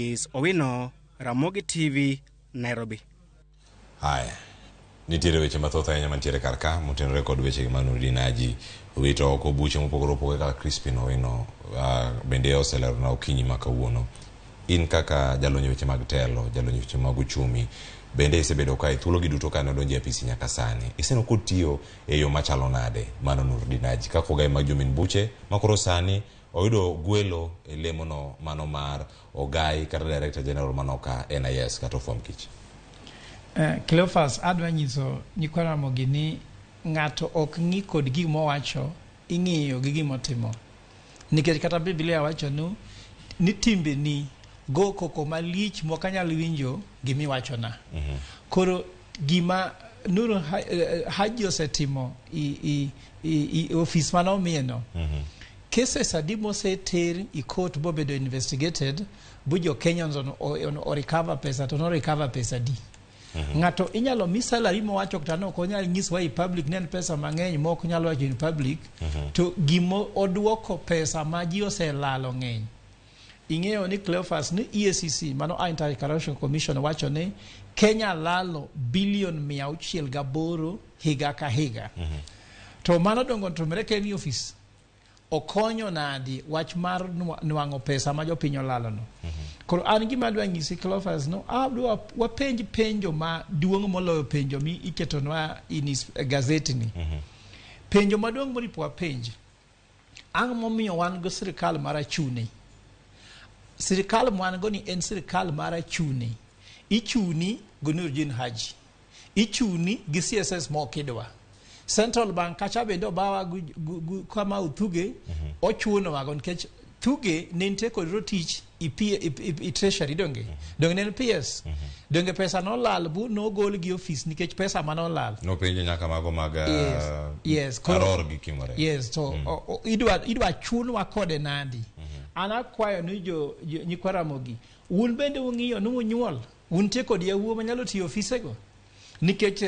Is Owino, Ramogi TV, Nairobi. Haya, nitiere weche mathoth ahinya mantiere kar ka motenore kod weche ma Nurdin Haji owito oko buche mopogore opogore kaka Crispin Owino bende oselerona okinyi ma kawuono. In kaka jalony e weche mag telo, jalony e weche mag uchumi, bende isebedo ka e thuologi duto kane odonjo e apisi nyaka sani, iseneno kotiyo e yo machalo nade mano Nurdin Haji kaka ogai mag jomin buche ma koro sani Oyudo gwelo e lemono mano mar ogai kata Director General mano ka NIS kata ofwamb kich. Cleophas, adwa nyiso nyikwa Ramogi ni ng'ato ok ng'i kod gik mowacho, ing'iyo gi gima otimo. Nikech kata Biblia wacho nu ni timbeni go koko malich mok anyal winjo gima iwachona. Koro gima Nuru Haji osetimo i, i, i, i ofis mane omiye no. Cases adi moseter i court bobedo investigated bu jo Kenyans on, on, o recover pesa to no recover pesa adi? Ng'ato inyalo mi salary mowacho kata no ok onyal nyiswa i public ni en pesa mang'eny mok nyal wacho in public to gimo oduoko pesa ma ji oselalo ng'eny. Ing'eyo ni Cleophas ni EACC mano Anti-Corruption Commission wacho ni Kenya lalo bilion 608 higa ka higa. To mano dongo otimore ka en e ofis. Okonyo nadi wach mar nwang'o pesa ma jopiny olalo no. Koro an gima adwa nyisi Cleophas no adwa wapenj penjo maduong' moloyo penjo mi iketonwa in gazeti ni. Penjo maduong' moripo wapenj. Ang'o momiyo wan go sirikal mar achune? Sirikal mwan go ni en sirikal mar achune. Ichuni go Nurdin Haji. Ichuni gi CSS mok idwa. Central Bank kacha bende obawa gu Kamau Thuge ochunowa go nikech Thuge ne nitie kod rotich i, P, i, i, i Treasury donge? Donge ne en PS? Donge pesa nolal bu nogol gi ofis nikech pesa manolal. Nopenjo nyaka mago mag Yes, yes, koro- Aror gi Kimore. Yes, to idwa chunwa kode nadi? An akwayo ni jo nyikwa Ramogi, un bende ung'iyo ni unyuol, untie kod yawuo manyalo tiyo ofisego. Nikech